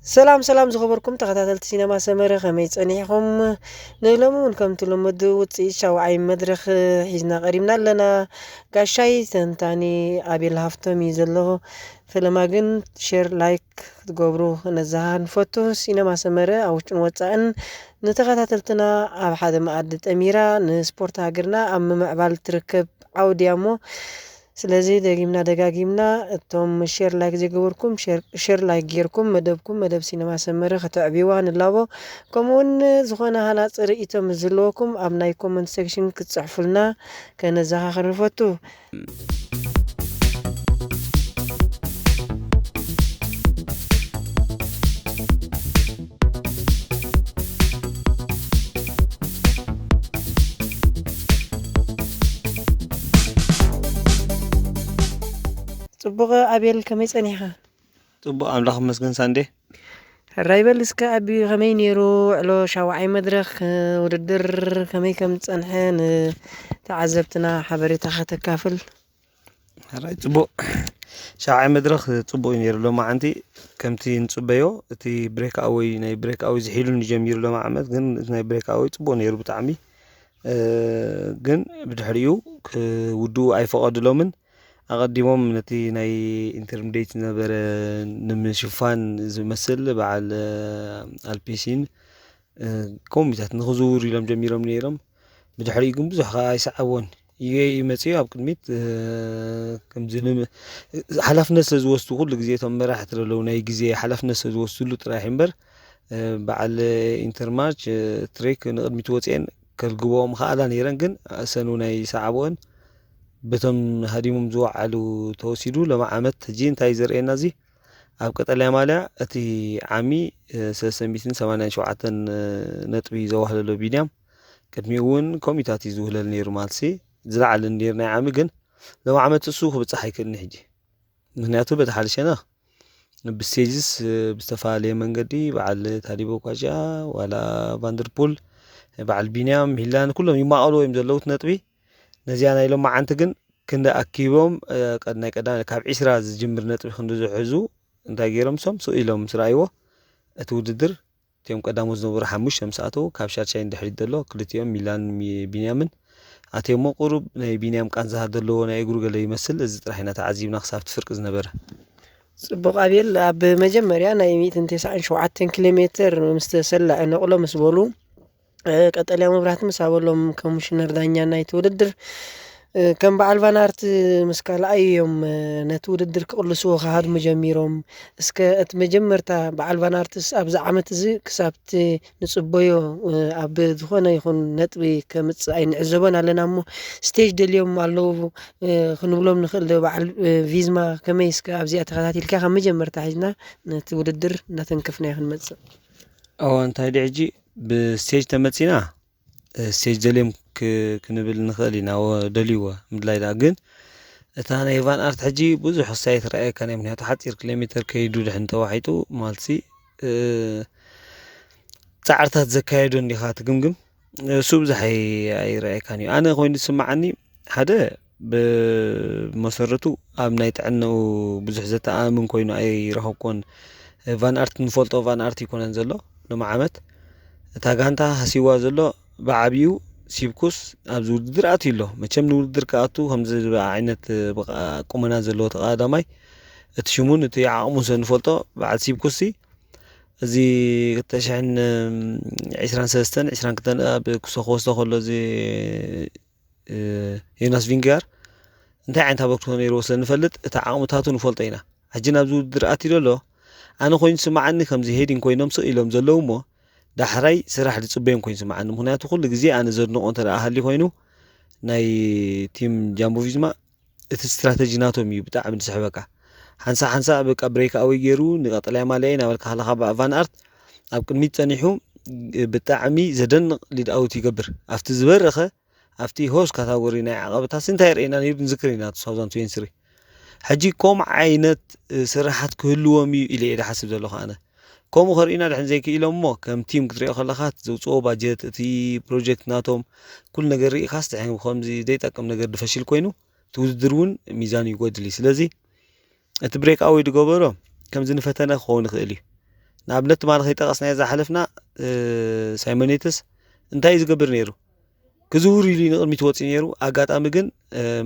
ሰላም ሰላም ዝኸበርኩም ተኸታተልቲ ሲነማ ሰመረ፣ ከመይ ጸኒሕኹም? ንሎሚ እውን ከምቲ ልሙድ ውጽኢት ሻውዓይ መድረኽ ሒዝና ቀሪብና ኣለና። ጋሻይ ተንታኒ ኣቤል ሃፍቶም እዩ ዘሎ። ፈለማ ግን ሼር፣ ላይክ ክትገብሩ ነዛሃር ንፈቱ። ሲነማ ሰመረ ኣብ ውሽጥን ወጻእን ንተኸታተልትና ኣብ ሓደ መኣዲ ጠሚራ ንስፖርት ሃገርና ኣብ ምምዕባል ትርከብ ዓውዲ እያ እሞ፣ ስለዚ ደጊምና ደጋጊምና እቶም ሼር ላይክ ዘይገበርኩም ሼር፣ ሼር ላይክ ጌርኩም መደብኩም መደብ ሲነማ ሰመረ ከተዕብይዋ ንላቦ። ከምኡውን ዝኾነ ሃናጺ ርእይቶ ምስ ዝህልወኩም ኣብ ናይ ኮመንት ሴክሽን ክትጽሕፉልና ከነዘኻኽር ንፈቱ። ጽቡቕ ኣቤል፣ ከመይ ጸኒሕኻ? ጽቡቕ፣ ኣምላኽ ይመስገን ሳንዴ። ሕራይ በል እስከ ኣቢ፣ ከመይ ነይሩ ውዕሎ ሻውዓይ መድረኽ ውድድር፣ ከመይ ከም ዝጸንሐ ንተዓዘብትና ሓበሬታኻ ተካፍል? ሕራይ ጽቡቕ። ሻውዓይ መድረኽ ጽቡቕ እዩ ነይሩ። ሎማዓንቲ ከምቲ ንጽበዮ፣ እቲ ብሬክ ኣወይ፣ ናይ ብሬክ ኣወይ ዝሒሉ ንጀሚሩ ሎማዓመት፣ ግን እቲ ናይ ብሬክ ኣወይ ጽቡቕ ነይሩ ብጣዕሚ። እ፣ ግን ብድሕሪኡ ክውድኡ ኣይፈቐዱሎምን። ኣቐዲሞም ነቲ ናይ ኢንተርሚዲየት ዝነበረ ንምሽፋን ዝመስል በዓል፣ እ፣ ኣልፔሲን፣ እ፣ ኮሚታት ንኽዝውሩ ኢሎም ጀሚሮም ነይሮም። ብድሕሪኡ ግን ብዙሕ ከኣ ኣይሰዓቦን። ዩ ኤ ኢ መጺኡ ኣብ ቅድሚት፣ እ፣ ከምዚ ንም-፣ ሓላፍነት ስለ ዝወስዱ ኩሉ ግዜ እቶም መራሕቲ ዘለዉ ናይ ግዜ ሓላፍነት ስለ ዝወስድሉ ጥራሕ እምበር፣ እ፣ በዓል ኢንተርማርች፣ እ፣ ትሬክ ንቕድሚት ወጺኤን ከልግብኦም ኸኣላ ነይረን፣ ግን እሰን እውን ኣይሰዓብኦን። በቶም ሃዲሞም ዝወዓሉ ተወሲዱ። ሎሚ ዓመት ሕጂ እንታይ እዩ ዘርእየና እዚ? ኣብ ቀጠልያ ማልያ እቲ ዓሚ፣ እ፣ ሰለስተ ሚእትን ሰማንያን ሸውዓተን ነጥቢ ዘዋህለሎ ቢንያም፣ ቅድሚኡ እውን ኮሚታት እዩ ዝውህለል ነይሩ፣ ማለትሲ ዝለዓለ ነይሩ ናይ ዓሚ፣ ግን ሎሚ ዓመት እሱ ክብጻሕ ኣይክእልን እዩ ሕጂ። ምኽንያቱ በቲ ሓደ ሸነኽ ብስቴጅስ፣ እ፣ ብዝተፈላለየ መንገዲ በዓል ታዲቦ ኳሻ ዋላ ቫንደርፑል፣ በዓል ቢንያም ሂላን ኩሎም ይማቐሉ እዮም ዘለዉት ነጥቢ። ነዚኣ ናይ ሎማዓንቲ ግን ክንዲ ኣኪቦም፣ እ፣ ቀድ-፣ ናይ ቀዳም ካብ ዒስራ ዝጅምር ነጥቢ ክንዲ ዝሕዙ እንታይ ገይሮም? ሶም ስቕ ኢሎም ምስ ረኣይዎ እቲ ውድድር እቲኦም ቀዳሞት ዝነበሩ ሓሙሽተ ምስ ኣተዉ፣ ካብ ሻድሻይ ንድሕሪት ዘሎ ክልቲኦም ሚላን ሚ-፣ ቢንያምን ኣትዮሞ። ቁሩብ ናይ ቢንያም ቃንዛ ዘለዎ ናይ እግሩ ገለ ይመስል። እዚ ጥራሕ ኢና ተዓዚብና ክሳብ እቲ ፍርቂ ዝነበረ። ጽቡቕ ኣቤል፣ ኣብ መጀመርያ ናይ ሚእትን ተስዓን ሸውዓተን ኪሎ ሜትር ምስ ተሰላዐ ነቕሎ ምስ በሉ፣ እ፣ ቀጠልያ መብራህቲ ምስ ኣበሎም ኮሚሽነር ዳኛ ናይቲ ውድድር፣ እ፣ ከም በዓል ቫን ኣርት ምስ ካልኣይ እዮም፣ እ፣ ነቲ ውድድር ክቕልስዎ ክሃድሙ ጀሚሮም። እስከ እቲ መጀመርታ በዓል ቫን ኣርትስ ኣብዚ ዓመት እዚ ክሳብቲ ንጽበዮ፣ እ፣ ኣብ ዝኾነ ይኹን ነጥቢ ከምጽእ ኣይንዕዘቦን ኣለና እሞ፣ ስቴጅ ደልዮም ኣለዉ፣ እ፣ ክንብሎም ንኽእል ዶ? በዓል፣ እ፣ ቪዝማ ከመይ? እስከ ኣብዚኣ ተኸታቲልካ ካብ መጀመርታ ሒዝና ነቲ ውድድር እናተንከፍናዮ ክንመጽእ። እወ፣ እንታይ ድዩ ሕጂ ብስቴጅ ተመጺና፣ እ፣ ስቴጅ ደልዮም ክ-፣ ክንብል ንኽእል ኢና። ወ-፣ ደልይዎ ምድላይ ደኣ ግን እታ ናይ ቫን ኣርት ሕጂ ብዙሕ ክሳይ ትረኣየካ ናይ፣ ምክንያቱ ሓጺር ኪሎ ሜትር ከይዱ ድሕን ተዋሒጡ ማልሲ፣ እ፣ ጻዕርታት ዘካየዶ እንዲኻ ትግምግም፣ እሱ ብዙሕ ኣይ-፣ ኣይረኣየካን እዩ። ኣነ ኮይኑ ዝስምዓኒ፣ ሓደ ብመሰረቱ ኣብ ናይ ጥዕናኡ ብዙሕ ዘተኣማምን ኮይኑ ኣይረኸብኩዎን። ቫን ኣርት ንፈልጦ ቫን ኣርት ኣይኮነን ዘሎ ሎሚ ዓመት። እታ ጋንታ ሃሲዋ ዘሎ ብዓብዩ ሲብኩስ ኣብዚ ውድድር ኣትዩ ኣሎ። መቸም ንውድድር ክኣቱ ከምዚ ዓይነት ብቓ-፣ ቁመና ዘለዎ ተቐዳዳማይ እቲ ሽሙን እቲ ዓቕሙን ስለ ንፈልጦ በዓል ሲብኩስሲ እዚ ክልተ ሽሕን ዕስራን ሰለስተን ዕስራን ክልተን ኣብ ኩሶ ክወስዶ ከሎ እዚ፣ እ፣ ዮናስ ቪንጋር እንታይ ዓይነት ኣበርክቶ ነይርዎ ስለ ንፈልጥ፣ እቲ ዓቕምታቱ ንፈልጦ ኢና። ሕጂ ናብዚ ውድድር ኣትዩ ኣሎ። ኣነ ኮይኑ ዝስምዓኒ ከምዚ ሄዲን ኮይኖም ስቕ ኢሎም ዘለዉ እሞ፣ ዳሕራይ ስራሕ ዝጽበዮም ኮይኑ ይስምዓኒ። ምኽንያቱ ኩሉ ግዜ ኣነ ዘድንቖ እንተ ደኣ ሃልዩ ኮይኑ፣ ናይ ቲም ጃምቦ ቪዝማ እቲ ስትራተጂ ናቶም እዩ ብጣዕሚ ዝስሕበካ። ሓንሳእ ሓንሳእ በቃ ብሬክ ኣወይ ገይሩ ንቀጠልያ ማልያ እናበልካ ከለኻ ባ-፣ ቫን ኣርት ኣብ ቅድሚት ጸኒሑ ብጣዕሚ ዘደንቕ ሊድ ኣውት ይገብር። ኣብቲ ዝበረኸ፣ ኣብቲ ሆስ ካታጎሪ ናይ ዓቐበታሲ እንታይ የርእየና ነይሩ ንዝክር ኢና፣ ቱ ታውዘንድ ትዌንቲ ስሪ። ሕጂ ከምኡ ዓይነት፣ እ፣ ስራሓት ክህልዎም እዩ ኢለ እየ ዝሓስብ ዘለኹ ኣነ። ከምኡ ከርእዩና ድሕን ዘይክኢሎም እሞ፣ ከም ቲም ክትሪኦ ከለኻ፣ እቲ ዘውፅኦ ባጀት፣ እቲ ፕሮጀክት ናቶም፣ ኩሉ ነገር ርኢኻስ፣ ድሕን ከምዚ ዘይጠቅም ነገር ዝፈሽል ኮይኑ፣ እቲ ውድድር እውን ሚዛኑ ይጎድል እዩ። ስለዚ፣ እቲ ብሬክ ኣወይ ዝገበሮ፣ ከምዚ ንፈተነ ክኸውን ይኽእል እዩ። ንኣብነት ትማሊ ከይጠቐስናዮ ዝሓለፍና ሳይሞኔትስ እንታይ እዩ ዝገብር ነይሩ? ክዝውር ኢሉ እዩ ንቕድሚት ወፂኡ ነይሩ። ኣጋጣሚ ግን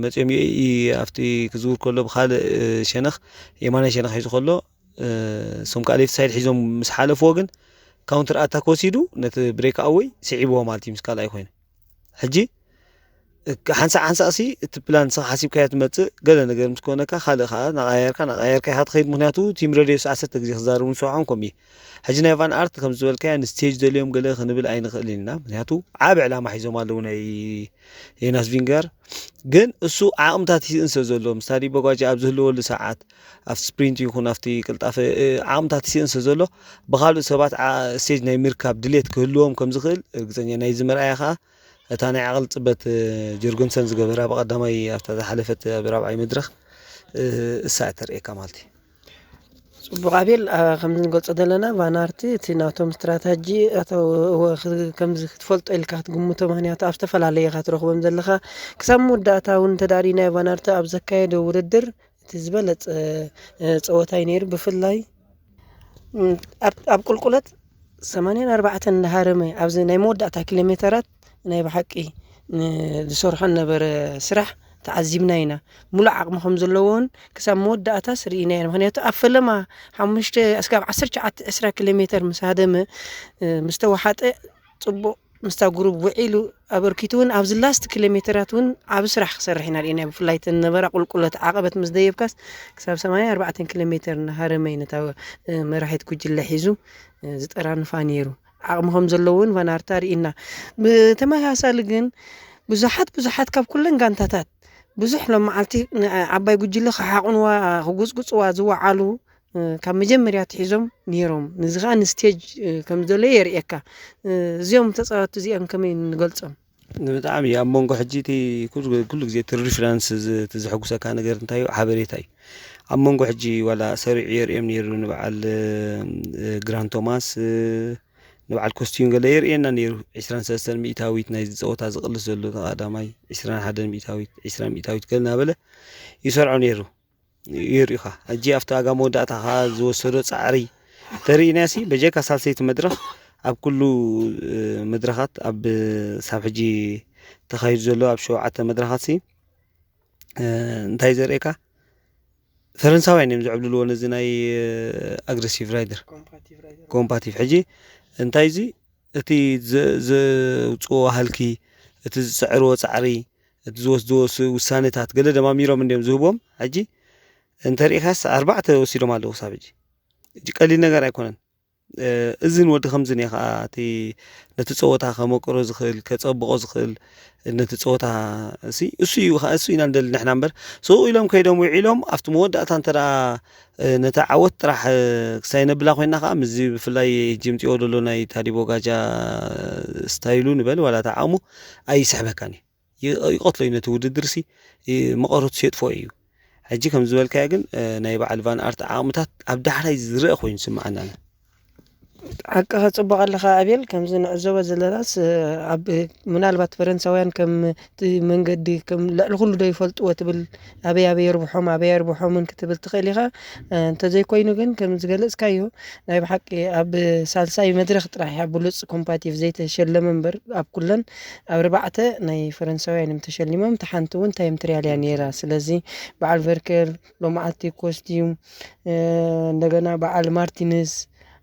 መፂኦም ዩ ኤ ኢ ኣብቲ ክዝውር ከሎ ብካልእ ሸነኽ፣ የማናይ ሸነኽ ሒዙ ከሎ፣ እሶም ከዓ ሌፍት ሳይድ ሒዞም ምስ ሓለፍዎ ግን ካውንተር ኣታክ ወሲዱ ነቲ ብሬክ ኣወይ ስዒብዎ ማለት እዩ ምስ ካልኣይ ኮይኑ። ሕጂ ሓንሳእ ሓንሳእ ሲ እቲ ፕላን ንስኻ ሓሲብካዮ ትመፅእ፣ ገለ ነገር ምስ ኮነካ ካልእ ከዓ ናቃየርካ ናቃየርካ ኢኻ ትኸይድ። ምክንያቱ ቲም ረድዮ ዓሰርተ ግዜ ክዛረቡ ንስምዖም ከምኡ እዩ። ሕጂ ናይ ቫን ኣርት ከም ዝበልካዮ ንስቴጅ ደልዮም ገለ ክንብል ኣይንኽእልን ኢና። ምክንያቱ ዓብ ዕላማ ሒዞም ኣለዉ ናይ ዮናስ ቪንጋር። ግን እሱ ዓቕምታት ይስእን ስለ ዘሎ ምስ ታዲ ቦጋጂ ኣብ ዝህልወሉ ሰዓት ኣብቲ ስፕሪንት ይኹን ኣብቲ ቅልጣፈ ዓቕምታት ይስእን ስለ ዘሎ ብካልእ ሰባት ስቴጅ ናይ ምርካብ ድሌት ክህልዎም ከም ዝኽእል እርግፀኛ። ናይዚ መርኣያ ከዓ እታ ናይ ዓቕሊ ፅበት ጀርጎንሰን ዝገበራ ብቐዳማይ ኣብታ ዝሓለፈት ኣብ ራብዓይ መድረኽ እሳ ተርእየካ ማለት እዩ። ፅቡቕ ኣቤል። ከምዚ ንገልፆ ዘለና ቫናርቲ እቲ ናቶም ስትራታጂ ከምዚ ክትፈልጦ ኢልካ ክትግምቶ፣ ምክንያቱ ኣብ ዝተፈላለየ ኢካ ትረክቦም ዘለካ። ክሳብ መወዳእታ እውን እንተዳሪናዮ ቫናርቲ ኣብ ዘካየዶ ውድድር እቲ ዝበለፀ ፀወታይ ነይሩ። ብፍላይ ኣብ ቁልቁለት ሰማንያን ኣርባዕተን እናሃረመ ኣብዚ ናይ መወዳእታ ኪሎ ሜተራት ናይ ብሓቂ ዝሰርሖ ነበረ ስራሕ ተዓዚብና ኢና። ሙሉእ ዓቕሚ ከም ዘለዎን ክሳብ መወዳእታስ ርኢና ኢና። ምክንያቱ ኣብ ፈለማ ሓሙሽተ እስካብ ዓሰርተ ትሽዓተ ዕስራ ኪሎ ሜተር ምስ ሃደመ ምስ ተወሓጠ ፅቡቕ ምስታ ጉሩብ ውዒሉ ኣበርኪቱ እውን ኣብዚ ላስት ኪሎ ሜተራት እውን ዓብ ስራሕ ክሰርሕ ኢና ርኢና። ብፍላይ ተነበራ ቁልቁለት ዓቐበት ምስ ደየብካስ ክሳብ ሰማንያ ኣርባዕተ ኪሎ ሜተር እናሃረመ እዩ ነታ መራሒት ጉጅለ ሒዙ ዝጠራንፋ ነይሩ። ዓቕሚ ከም ዘለዎ እውን ቫናርታ ርኢና። ብተመሳሳሊ ግን ብዙሓት ብዙሓት ካብ ኩለን ጋንታታት ብዙሕ ሎም መዓልቲ ዓባይ ጉጅለ ክሓቑንዋ ክጉፅጉፅዋ ዝወዓሉ ካብ መጀመርያ ትሒዞም ነይሮም። ንዚ ከዓ ንስቴጅ ከም ዘሎ የርእየካ። እዚኦም ተፃወትቲ እዚኦም ከመይ ንገልፆም? ብጣዕሚ ኣብ መንጎ ሕጂ እቲ ኩሉ ግዜ እቲ ሪፍራንስ እቲ ዘሐጉሰካ ነገር እንታይ እዩ? ሓበሬታ እዩ። ኣብ መንጎ ሕጂ ዋላ ሰሪዑ የርእዮም ነይሩ ንበዓል ግራን ቶማስ ንበዓል ኮስቲዩን ገለ የርእየና ነይሩ። ዕስራን ሰለስተን ሚእታዊት ናይዚ ፀወታ ዝቕልስ ዘሎ ተቐዳማይ፣ ዕስራን ሓደን ሚእታዊት፣ ዕስራ ሚእታዊት ገለ እናበለ ይሰርዖ ነይሩ። የርእዩኻ። ሕጂ ኣብቲ ዋጋ መወዳእታ ከዓ ዝወሰዶ ፃዕሪ ተርእናሲ በጀካ ሳልሰይቲ መድረኽ ኣብ ኩሉ መድረኻት ኣብ ሳብ ሕጂ ተኻይዱ ዘሎ ኣብ ሸውዓተ መድረኻት ሲ እንታይ ዘርእየካ ፈረንሳውያን እዮም ዝዕብልልዎ ነዚ ናይ ኣግረሲቭ ራይደር ኮምፓቲቭ። ሕጂ እንታይ እዚ እቲ ዘውፅዎ ሃልኪ፣ እቲ ዝፅዕርዎ ፃዕሪ፣ እቲ ዝወስድዎ ውሳነታት ገለ ደማሚሮም እንዲዮም ዝህቦም። ሕጂ እንተሪኢኻስ ኣርባዕተ ወሲዶም ኣለዉ ክሳብ ሕጂ። ሕጂ ቀሊል ነገር ኣይኮነን። እዝን ወዲ ከምዝን እየ ከዓ እቲ ነቲ ፀወታ ከመቅሮ ዝኽእል ከፀብቆ ዝኽእል ነቲ ፀወታ እሱ እዩ እሱ ኢና ንደሊ ንሕና እምበር ስቕ ኢሎም ከይዶም ውዒሎም ኣብቲ መወዳእታ እንተ ነቲ ዓወት ጥራሕ ክሳይ ነብላ ኮይና ከዓ ምዚ ብፍላይ ጅምፅኦ ዘሎ ናይ ታዲቦ ጋጃ ስታይሉ ንበል ዋላ ተዓሙ ኣይስሕበካን እዩ ይቐትሎ እዩ ነቲ ውድድር ሲ መቐረቱ የጥፎ እዩ ሕጂ ከም ዝበልካዮ ግን ናይ በዓል ቫን ኣርት ዓቕምታት ኣብ ዳሕራይ ዝረአ ኮይኑ ስምዓና ሓቅኻ ጽቡቕ ኣለኻ ኣቤል። ከምዚ ንዕዘቦ ዘለናስ ኣብ ምናልባት ፈረንሳውያን ከም እቲ መንገዲ ከም ልዕሊ ኩሉ ዶ ይፈልጥዎ ትብል ኣበይ ኣበይ የርብሖም ኣበይ ኣየርብሖምን ክትብል ትኽእል ኢኻ። እንተዘይኮይኑ ግን ከም ዝገለጽካዮ ናይ ብሓቂ ኣብ ሳልሳይ መድረኽ ጥራሕ እያ ብሉጽ ኮምፓቲቭ ዘይተሸለመ እምበር ኣብ ኩለን ኣብ ኣርባዕተ ናይ ፈረንሳውያን እዮም ተሸሊሞም። እታ ሓንቲ እውን ታይም ትሪያል እያ ነይራ። ስለዚ በዓል ቨርከር ሎማዓልቲ ኮስቲዩም እንደገና በዓል ማርቲንስ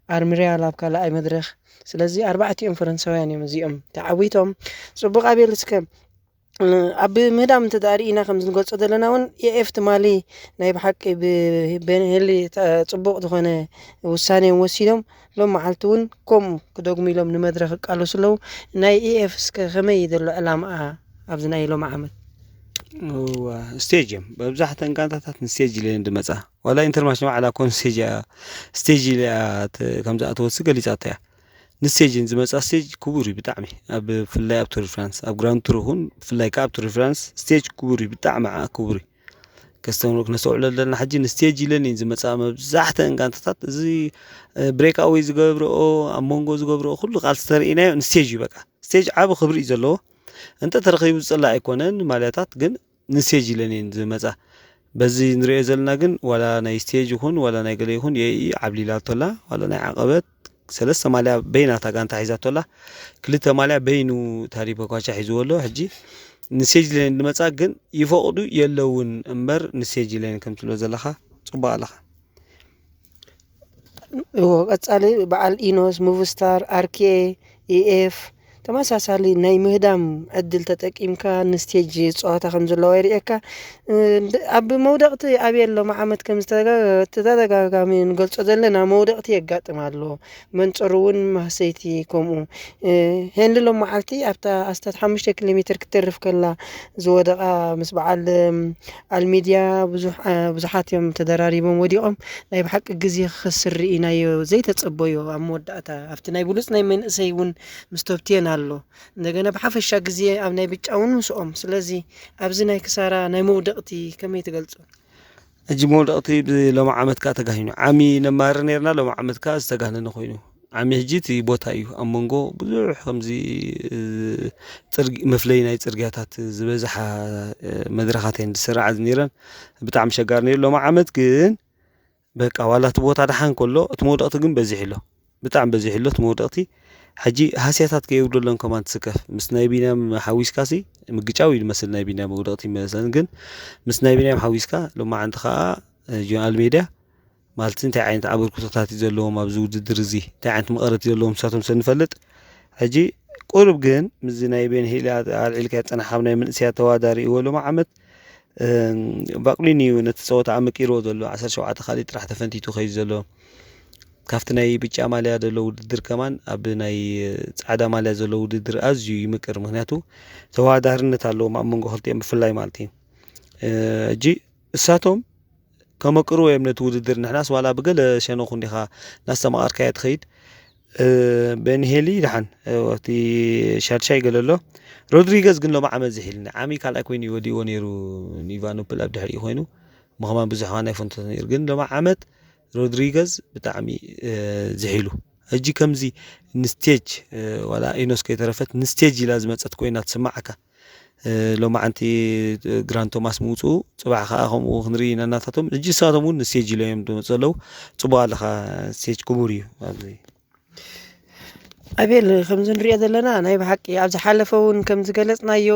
ኣርምሪያል ኣብ ካልኣይ መድረኽ ስለዚ ኣርባዕቲኦም ፈረንሳውያን እዮም እዚኦም ተዓዊቶም ጽቡቕ ኣቤል እስከ ኣብ ምህዳም እንተ ርኢና ከም ዝንገልጾ ዘለና እውን ኤኤፍ ትማሊ ናይ ብሓቂ ብቤንሄሊ ጽቡቕ ዝኾነ ውሳኔ እዮም ወሲዶም ሎም መዓልቲ እውን ከምኡ ክደግሙ ኢሎም ንመድረኽ ይቃለሱ ኣለዉ ናይ ኤኤፍ እስከ ከመይ ዘሎ ዕላማ ኣብዚ ናይ ሎም ዓመት ስቴጅ እዮም መብዛሕተን ጋንታታት ንስቴጅ ኢለን ድመፃ ዋላ ኢንተርማሽን ባዕላ ኮን ስቴጅ እያ ስቴጅ ኢለ እያ ከም ዝኣተወት ገሊፃቶ እያ ንስቴጅ ዝመፃ ስቴጅ ክቡር እዩ ብጣዕሚ ኣብ ብፍላይ ኣብ ቱር ፍራንስ ኣብ ግራንድ ቱር ይኹን ብፍላይ ከዓ ኣብ ቱር ፍራንስ ስቴጅ ክቡር እዩ ብጣዕሚ ክቡር እዩ ከስተምሮ ክነስተውዕሎ ዘለና ሕጂ ንስቴጅ ኢለን እየን ዝመፃ መብዛሕተን ጋንታታት እዚ ብሬክ ኣወይ ዝገብረኦ ኣብ መንጎ ዝገብረኦ ኩሉ ቃል ዝተርእናዮ ንስቴጅ እዩ በቃ ስቴጅ ዓብ ክብሪ እዩ ዘለዎ እንተ ተረኺቡ ዝፅላእ ኣይኮነን ማልያታት ግን ንስቴጅ ኢለን እየን ዝመፃ በዚ ንሪኦ ዘለና ግን ዋላ ናይ ስቴጅ ይኹን ዋላ ናይ ገለ ይኹን የኢ ዓብሊላቶላ ዋላ ናይ ዓቐበት ሰለስተ ማልያ በይናታ ጋንታ ሒዛቶላ ክልተ ማልያ በይኑ ታዲ ፖኳቻ ሒዝዎ ኣሎ። ሕጂ ንስቴጅ ሌን ዝመፃ ግን ይፈቕዱ የለውን እምበር ንስቴጅ ሌን ከም ትብሎ ዘለኻ ፅቡቅ ኣለኻ። እዎ ቀጻሊ በዓል ኢኖስ፣ ሙቭስታር፣ ኣርኬ፣ ኢኤፍ ተመሳሳሊ ናይ ምህዳም ዕድል ተጠቂምካ ንስቴጅ ጸዋታ ከም ዘለዋ ይርእየካ። ኣብ መውደቕቲ ኣብየ ሎሚ ዓመት ከም ዝተደጋጋሚ ንገልጾ ዘለና መውደቕቲ የጋጥም ኣሎ። መንጸሩ እውን ማህሰይቲ ከምኡ። ሄንሊ ሎም መዓልቲ ኣብታ ኣስታት ሓሙሽተ ኪሎ ሜትር ክትተርፍ ከላ ዝወደቓ ምስ በዓል ኣልሚድያ ብዙሓት እዮም ተደራሪቦም ወዲቖም። ናይ ብሓቂ ግዜ ክኸስር ርኢናዮ ዘይተጸበዮ ኣብ መወዳእታ ኣብቲ ናይ ብሉጽ ናይ መንእሰይ እውን ምስ ቶፕ ቴን ኣሎ። እንደገና ብሓፈሻ ግዜ ኣብ ናይ ብጫ እውን ምስኦም። ስለዚ ኣብዚ ናይ ክሳራ ናይ መውደቕቲ ከመይ ትገልጾ? ሕጂ መውደቕቲ ብሎሚ ዓመት ከኣ ተጋሂኑ። ዓሚ ነማርር ነርና፣ ሎሚ ዓመት ከኣ ዝተጋነነ ኮይኑ። ዓሚ ሕጂ እቲ ቦታ እዩ። ኣብ መንጎ ብዙሕ ከምዚ መፍለይ ናይ ፅርግያታት ዝበዝሓ መድረኻት እየን ዝስራዓ ነይረን። ብጣዕሚ ሸጋር ነይሩ። ሎሚ ዓመት ግን በቃ ዋላ እቲ ቦታ ደሓን ከሎ እቲ መውደቕቲ ግን በዚሕ ኣሎ። ብጣዕሚ በዚሕ ኣሎ እቲ መውደቕቲ። ሕጂ ሃስያታት ከየውደሎም ከማን ትስከፍ። ምስ ናይ ቢንያም ሓዊስካ ሲ ምግጫው እዩ ዝመስል ናይ ቢንያም መውደቕቲ ይመስለን ግን ምስ ናይ ቢንያም ሓዊስካ ሎማዓንቲ ከዓ ጆን ኣልሜድያ ማለት እንታይ ዓይነት ኣበርክቶታት እዩ ዘለዎም ኣብዚ ውድድር እዚ እንታይ ዓይነት መቐረት እዩ ዘለዎም ንሳቶም ሰ ንፈልጥ ሕጂ ቁሩብ ግን ምስዚ ናይ ቤን ሂል ኣልዒልካ ዝፀናሕካ ናይ መንእሰያት ተዋዳሪ እዎ ሎማ ዓመት ባቅሊን እዩ ነቲ ፀወታ ኣመቂርዎ ዘሎ ዓሰርተ ሸውዓተ ካሊእ ጥራሕ ተፈንቲቱ ከይዱ ዘሎ ካብቲ ናይ ብጫ ማልያ ዘሎ ውድድር ከማን ኣብ ናይ ፃዕዳ ማልያ ዘሎ ውድድር ኣዝዩ ይምቅር ምክንያቱ ተወዳዳርነት ኣለዎም ኣብ መንጎ ክልቲኦም ብፍላይ ማለት እዩ እጂ እሳቶም ከመቅርዎ እዮም ነቲ ውድድር ንሕናስ ዋላ ብገለ ሸነኹ እንዲኻ እናስተማቐርካዮ ትኸይድ በንሄሊ ደሓን እቲ ሻድሻይ ገለ ኣሎ ሮድሪገዝ ግን ሎማ ዓመት ዝሒልኒ ዓሚ ካልኣይ ኮይኑ ይወዲእዎ ነይሩ ንኢቫኖፕል ኣብ ድሕሪኡ ኮይኑ ምኸማን ብዙሕ ናይ ፈንቶ ነይሩ ግን ሎማ ዓመት ሮድሪገዝ ብጣዕሚ ዝሒሉ ሕጂ ከምዚ ንስቴጅ ዋላ ኢኖስ ከይተረፈት ንስቴጅ ኢላ ዝመፀት ኮይና ትስማዓካ ሎማዓንቲ ግራን ቶማስ ምውፅኡ ፅባሕ ከዓ ከምኡ ክንርኢ ኢና እናታቶም ሕጂ ንሳቶም እውን ንስቴጅ ኢሎ እዮም ዝመፁ ዘለዉ ፅቡቅ ኣለካ ስቴጅ ክቡር እዩ ኣብዚ ኣቤል ከምዚ ንሪኦ ዘለና ናይ ብሓቂ ኣብ ዝሓለፈ እውን ከም ዝገለፅናዮ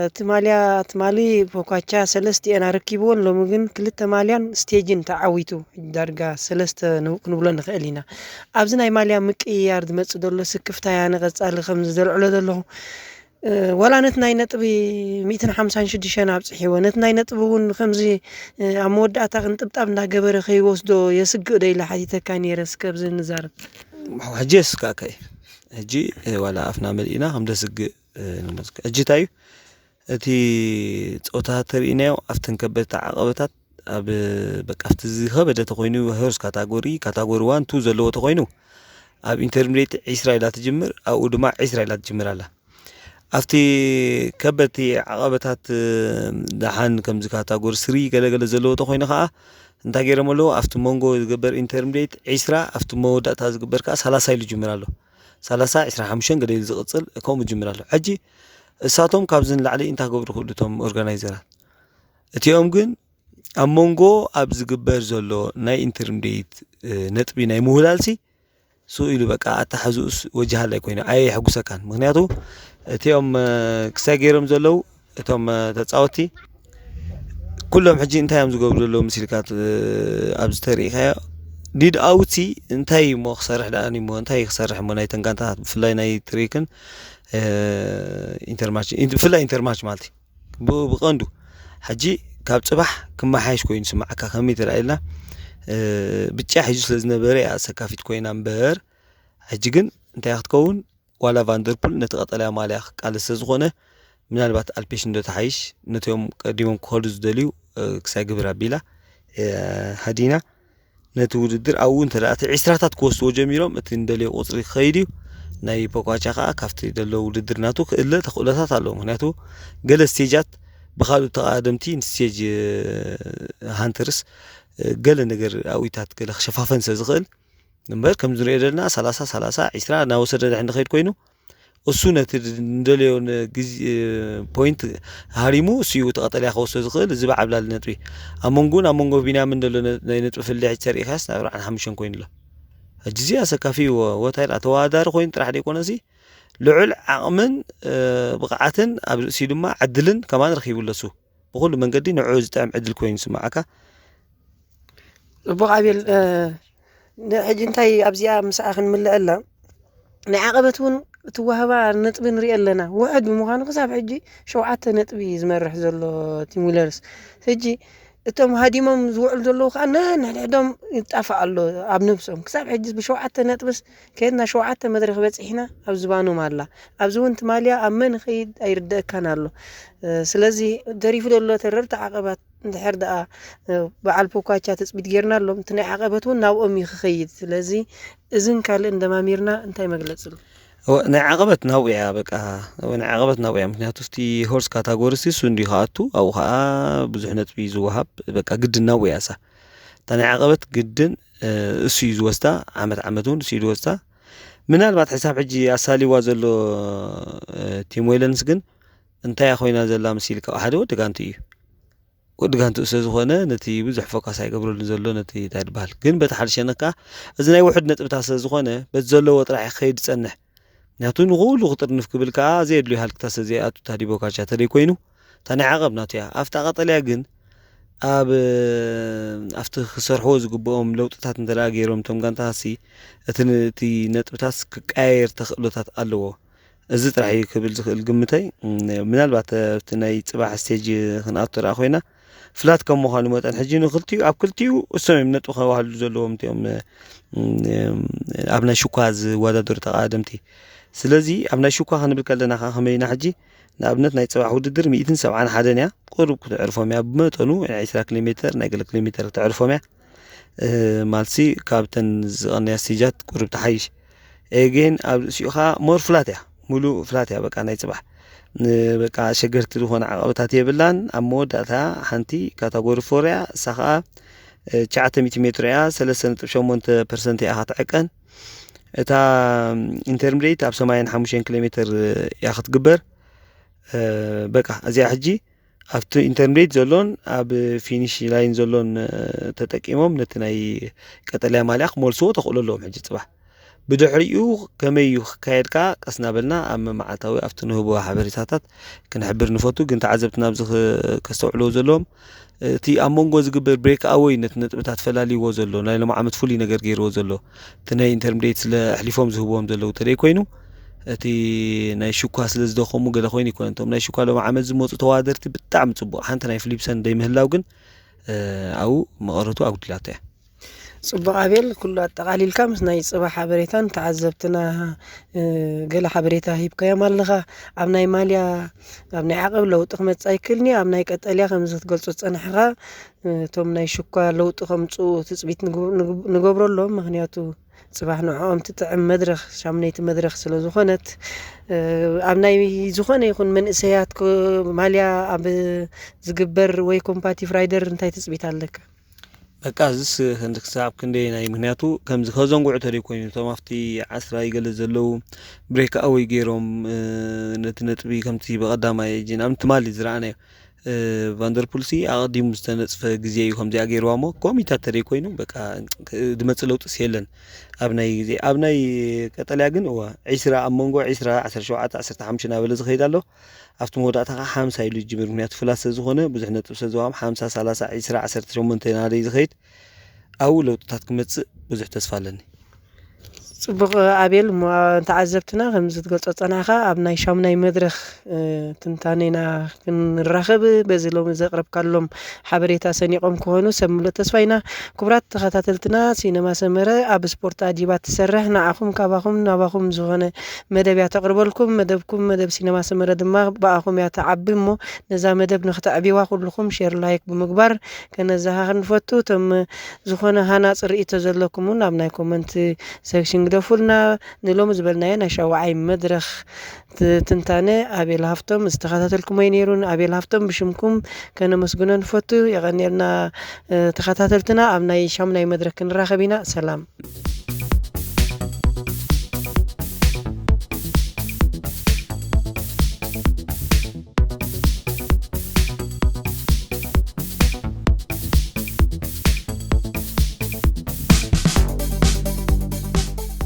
እቲ ማልያ ትማሊ ፖኳቻ ሰለስቲኤን ኣረኪብዎን ሎሚ ግን ክልተ ማልያን ስቴጅን ተዓዊቱ ዳርጋ ሰለስተ ክንብሎ ንኽእል ኢና ኣብዚ ናይ ማልያ ምቅይያር ዝመፅእ ዘሎ ስክፍታ እያ ንቐፃሊ ከም ዘልዕሎ ዘለኹ ዋላ ነቲ ናይ ነጥቢ ሚእትን ሓምሳን ሽዱሽተን ኣብፅሕዎ ነቲ ናይ ነጥቢ እውን ከምዚ ኣብ መወዳእታ ቅንጥብጣብ እንዳገበረ ከይወስዶ የስግእ ዶ ኢለ ሓቲተካ ነይረ እስከ ኣብዚ ንዛረብ ሕጂ የስካካ እዩ ሕጂ ዋላ ኣፍና መሊእና ከም ደስግእ ሕጂ እንታይ እዩ እቲ ፆታ ተርእናዮ ኣብተን ከበድቲ ዓቐበታት ኣብ በቃ ኣብቲ ዝኸበደ ተኮይኑ ሄርስ ካታጎሪ ካታጎሪ ዋን ቱ ዘለዎ ተኮይኑ ኣብ ኢንተርሚዲየት ዒስራ ኢላ ትጅምር ኣብኡ ድማ ዒስራ ኢላ ትጅምር ኣላ ኣብቲ ከበድቲ ዓቐበታት ደሓን ከምዚ ካታጎሪ ስሪ ገለገለ ዘለዎ ተኮይኑ ከዓ እንታይ ገይሮም ኣለዉ ኣብቲ መንጎ ዝግበር ኢንተርሚዲየት ዒስራ ኣብቲ መወዳእታ ዝግበር ከዓ ሰላሳ ኢሉ ጅምር ኣሎ ሰላሳ ዒስራ ሓሙሽተን ገለ ኢሉ ዝቕፅል ከምኡ ጅምር ኣሎ ሕጂ እሳቶም ካብዚ ንላዕሊ እንታይ ክገብሩ ክእሉ እቶም ኦርጋናይዘራት እቲኦም ግን ኣብ መንጎ ኣብ ዝግበር ዘሎ ናይ ኢንተርሚዲየት ነጥቢ ናይ ምውላልሲ ስኡ ኢሉ በቃ ኣተሓዝኡስ ወጅሃላይ ኮይኑ ኣየ የሕጉሰካን ምክንያቱ እቲኦም ክሳይ ገይሮም ዘለዉ እቶም ተፃወቲ ኩሎም ሕጂ እንታይ እዮም ዝገብሩ ዘለዉ ምስ ኢልካ ኣብዚ ተሪኢካዮ ዲድ ኣውቲ እንታይ እሞ ክሰርሕ ደኣ እሞ እንታይ ክሰርሕ እሞ ናይ ተንጋንታት ብፍላይ ናይ ትሪክን ኢንተርማች ብፍላይ ኢንተርማች ማለት እዩ ብቐንዱ ሕጂ ካብ ፅባሕ ክመሓየሽ ኮይኑ ስማዓካ ከመይ ትረኣየልና ብጫ ሒዙ ስለ ዝነበረ እያ ሰካፊት ኮይና እምበር ሕጂ ግን እንታይ ክትከውን ዋላ ቫንደርፑል ነቲ ቀጠልያ ማልያ ክቃለስ ስለዝኾነ ምናልባት ኣልፔሽ እንዶ ተሓይሽ ነቲኦም ቀዲሞም ክኸዱ ዝደልዩ ክሳይ ግብር ኣቢላ ሃዲና ነቲ ውድድር ኣብኡ እንተ እቲ ዕስራታት ክወስድዎ ጀሚሮም እቲ እንደልዮ ቁፅሪ ክኸይድ እዩ ናይ ፖኳቻ ከዓ ካብቲ ደሎ ውድድር ናቱ ክእለ ተኽእሎታት ኣለዎ ምክንያቱ ገለ ስቴጃት ብካልኡ ተቃደምቲ ንስቴጅ ሃንተርስ ገለ ነገር ኣዊታት ገለ ክሸፋፈን ስለ ዝኽእል እምበር ከምዚ ንሪኦ ዘለና ሰላሳ ሰላሳ ዒስራ እናወሰደ ድሕን ዝኸይድ ኮይኑ እሱ ነቲ ንደልዮ ን-፣ ግዜ፣ ፖይንት ሃሪሙ እሱ እዩ እቲ ቀጠልያ ክወስዶ ዝኽእል። እዚ ብዓብላሊ ነጥቢ ኣብ መንጎን ኣብ መንጎ ቢንያምን ዘሎ ነ-፣ ናይ ነጥቢ ፍልልይ ሕጂ ተሪኢኻስ ናብ ኣርባዓን ሓሙሽተን ኮይኑ ኣሎ። ሕጂ እዚ ኣሰካፊ ወ-፣ ወታ ኢላ ተወዳዳሪ ኮይኑ ጥራሕ ደይኮነሲ ልዑል ዓቕምን፣ እ፣ ብቕዓትን ኣብ ርእሲኡ ድማ ዕድልን ከማን ረኺቡ ኣሎ እሱ። ብኹሉ መንገዲ ንዕኡ ዝጥዕም ዕድል ኮይኑ ይስምዓካ። ጽቡቕ ኣቤል፣ እ፣ ንሕጂ እንታይ ኣብዚኣ ምስኣ ክንምልአላ ናይ ዓቐበት እውን እትዋህባ ነጥቢ ንሪኢ ኣለና። ውሕድ ብምዃኑ ክሳብ ሕጂ ሸውዓተ ነጥቢ እዩ ዝመርሕ ዘሎ ቲም ዊለርስ። ሕጂ እቶም ሃዲሞም ዝውዕሉ ዘለዉ ከዓ ነንሕድሕዶም ይጣፋእ ኣሎ ኣብ ነብሶም። ክሳብ ሕጂ ብሸውዓተ ነጥብስ ከየድና ሸውዓተ መድረኽ በፂሕና ኣብ ዝባኖም ኣላ። ኣብዚ እውን ትማልያ ኣብ መን ይኸይድ ኣይርደአካን ኣሎ። እ፣ ስለዚ ደሪፉ ዘሎ ተረርቲ ዓቐባት እንድሕር ደኣ፣ እ፣ በዓል ፖኳቻ ትፅቢት ጌርና ኣሎም፣ እቲ ናይ ዓቐበት እውን ናብኦም እዩ ክኸይድ። ስለዚ እዝን ካልእን ደማሚርና እንታይ መግለፂ ኣሎ? እወ፣ ናይ ዓቐበት ናብኡ እያ፣ በቃ፣ እወ፣ ናይ ዓቐበት ናብኡ እያ። ምክንያቱ እቲ ሆርስ ካታጎሪ ሲ እሱ እንዲዩ ክኣቱ፣ ኣብኡ ከዓ ብዙሕ ነጥቢ እዩ ዝወሃብ። በቃ፣ ግድን ናብኡ እያ እሳ። እታ ናይ ዓቐበት ግድን፣ እ፣ እሱ እዩ ዝወስዳ፣ ዓመት ዓመት እውን እሱ እዩ ዝወስዳ። ምናልባት ሕሳብ ሕጂ ኣሳሊዋ ዘሎ፣ እ፣ ቲም ዌለንስ ግን እንታይ እያ ኮይና ዘላ መሲልካ? ሓደ ወዲ ጋንቱ እዩ። ወዲ ጋንቱ ስለ ዝኾነ ነቲ ብዙሕ ፎካስ ኣይገብረሉን ዘሎ፣ ነቲ እንታይ ዝበሃል። ግን በቲ ሓደ ሸነኽ ከዓ እዚ ናይ ውሑድ ነጥብታት ስለ ዝኾነ በቲ ዘለዎ ጥራሕ እዩ ክኸይድ ዝጸንሕ። ምክንያቱ ንኹሉ ክጥርንፍ ክብል ከዓ ዘየድልዩ ሃልክታት ስለ ዘይኣቱ እታ ዲቦካቻ ተደይ ኮይኑ እታ ናይ ዓቐብ ናቱ እያ። ኣብታ ቀጠልያ ግን ኣብ፣ ኣብቲ ክሰርሕዎ ዝግብኦም ለውጥታት እንተ ደኣ ገይሮም እቶም ጋንታታትሲ እቲ ን-፣ እቲ ነጥብታት ክቀያየር ተኽእሎታት ኣለዎ። እዚ ጥራሕ እዩ ክብል ዝኽእል ግምተይ። እም፣ ምናልባት ኣብቲ ናይ ጽባሕ ስቴጅ ክንኣቱ ደኣ ኮይና ፍላት ከም ምዃኑ መጠን ሕጂ ንክልቲኡ፣ ኣብ ክልቲኡ እሶም እዮም ነጥቢ ከዋህሉ ዘለዎም እቲኦም፣ እም፣ ኣብ ናይ ሽኳ ዝወዳደሩ ተቐዳደምቲ። ስለዚ ኣብ ናይ ሽኳ ክንብል ከለና ከዓ ከመይ ኢና ሕጂ ንኣብነት ናይ ጽባሕ ውድድር ሚእትን ሰብዓን ሓደን እያ፣ ቁሩብ ክትዕርፎም እያ፣ ብመጠኑ ናይ ዕስራ ኪሎ ሜተር ናይ ገለ ኪሎ ሜተር ክትዕርፎም እያ። እ፣ ማልሲ ካብተን ዝቐነያ ስቴጃት ቁሩብ ትሓይሽ። ኤጌን ኣብ ርእሲኡ ከዓ ሞር ፍላት እያ፣ ሙሉእ ፍላት እያ በቃ ናይ ጽባሕ። ን-፣ በቃ ኣሸገርቲ ዝኾነ ዓቐበታት የብላን። ኣብ መወዳእታ ሓንቲ ካታጎሪ ፎር እያ፣ እሳ ከዓ፣ እ፣ ትሽዓተ ሚእቲ ሜትሮ እያ፣ ሰለስተ ነጥቢ ሸሞንተ ፐርሰንት እያ ክትዕቀን። እታ ኢንተርምዴት ኣብ ሰማንያን ሓሙሽተን ኪሎ ሜትር እያ ክትግበር። እ፣ በቃ እዚኣ ሕጂ ኣብቲ ኢንተርምዴት ዘሎን ኣብ ፊኒሽ ላይን ዘሎን፣ እ፣ ተጠቂሞም ነቲ ናይ ቀጠልያ ማልያ ክመልስዎ ተኽእሎ ኣለዎም። ሕጂ ጽባሕ ብድሕሪኡ ከመይ እዩ ክካየድ ከኣ ቀስ እናበልና ኣብ መዓልታዊ ኣብቲ ንህቦ ሓበሬታታት ክንሕብር ንፈቱ። ግን ተዓዘብትና ኣብዚ ክ-፣ ከስተውዕልዎ ዘለዎም እቲ ኣብ መንጎ ዝግበር ብሬክ ኣወይ ነቲ ነጥብታት ፈላልይዎ ዘሎ ናይ ሎም ዓመት ፍሉይ ነገር ገይርዎ ዘሎ እቲ ናይ ኢንተርምዴት ስለ ኣሕሊፎም ዝህብዎም ዘለዉ ተደይ ኮይኑ እቲ ናይ ሽኳ ስለ ዝደኸሙ ገለ ኮይኑ ይኮነ። እቶም ናይ ሽኳ ሎም ዓመት ዝመፁ ተወዳደርቲ ብጣዕሚ ፅቡቕ። ሓንቲ ናይ ፊሊፕሰን ደይምህላው ግን፣ እ፣ ኣብኡ መቐረቱ ኣጉዲላቶ እያ። ጽቡቕ ኣቤል፣ ኩሉ ኣጠቓሊልካ ምስ ናይ ጽባሕ ሓበሬታን ተዓዘብትና፣ እ፣ ገለ ሓበሬታ ሂብካዮም ኣለኻ። ኣብ ናይ ማልያ፣ ኣብ ናይ ዓቐብ ለውጢ ክመጽእ ኣይክእልኒ፣ ኣብ ናይ ቀጠልያ ከምዚ ክትገልጾ ዝጸናሕኻ፣ እ፣ እቶም ናይ ሽኳ ለውጢ ከምጽኡ ትጽቢት ንግብ-፣ ንግብ-፣ ንገብረሎም። ምኽንያቱ ጽባሕ ንዕኦም ትጥዕም መድረኽ፣ ሻምነይቲ መድረኽ ስለ ዝኾነት፣ እ፣ ኣብ ናይ ዝኾነ ይኹን መንእሰያት ኮ-፣ ማልያ ኣብ ዝግበር ወይ ኮምፓቲቭ ራይደር እንታይ ትጽቢት ኣለካ? በቃ እዚስ ክንዲ ክሳብ ክንደየናይ? ምኽንያቱ ከምዚ ከዘንግዑ ተደይ ኮይኑ እቶም ኣብቲ ዓስራ ይገለ ዘለዉ ብሬክ ኣወይ ገይሮም፣ እ፣ ነቲ ነጥቢ ከምቲ ብቐዳማይ እጂ ንኣብነት ትማሊ ዝረኣናዮ፣ እ፣ ቫንደርፑልሲ ኣቐዲሙ ዝተነጽፈ ግዜ እዩ ከምዚኣ ገይርዋ እሞ ኮሚታት ተደይ ኮይኑ በቃ ክ-፣ ዝመጽእ ለውጥስ የለን። ኣብ ናይ ግዜ ኣብ ናይ ቀጠልያ ግን እዋ ዒስራ ኣብ መንጎ ዒስራ ዓሰርተ ሸውዓተ ዓሰርተ ሓሙሽተ እናበለ ዝኸይድ ኣሎ። ኣብቲ መወዳእታ ከዓ ሓምሳ ኢሉ ይጅምር። ምኽንያቱ ፍላት ስለ ዝኾነ ብዙሕ ነጥብ ስለ ዝወሃብ ሓምሳ ሰላሳ ዒስራ ዓሰርተ ሸሞንተ ናደይ ዝኸይድ ኣብኡ ለውጥታት ክመጽእ ብዙሕ ተስፋ ኣለኒ። ጽቡቕ ኣቤል፣ እሞ ተዓዘብትና ከምዚ ትገልጾ ጸናሕካ ኣብ ናይ ሻሙናይ መድረኽ፣ እ፣ ትንታኔና ክንራኸብ በዚ ሎሚ ዘቕረብካሎም ሓበሬታ ሰኒቖም ክኾኑ ሰብ ምሉእ ተስፋ ኢና። ክቡራት ተኸታተልትና፣ ሲነማ ሰመረ ኣብ ስፖርት ኣዲባ ትሰርሕ ንዓኹም ካባኹም ናባኹም ዝኾነ መደብ እያ ተቕርበልኩም። መደብኩም መደብ ሲነማ ሰመረ ድማ ብኣኹም እያ ትዓቢ እሞ ነዛ መደብ ንኽተዕብይዋ ኩልኹም ሼር ላይክ ብምግባር ከነዘኻኽር ንፈቱ። እቶም ዝኾነ ሃናጺ ርእይቶ ዘለኩም እውን ኣብ ናይ ኮመንት ሴክሽን ግደፉልና። ንሎሚ ዝበልናዮ ናይ ሻውዓይ መድረኽ ት-፣ ትንታነ ኣቤል ሃፍቶም ዝተኸታተልኩሞ እዩ ነይሩ። ንኣቤል ሃፍቶም ብሽምኩም ከነመስግኖ ንፈቱ። የቐንየልና፣ እ፣ ተኸታተልትና። ኣብ ናይ ሻሙናይ መድረኽ ክንራኸብ ኢና። ሰላም።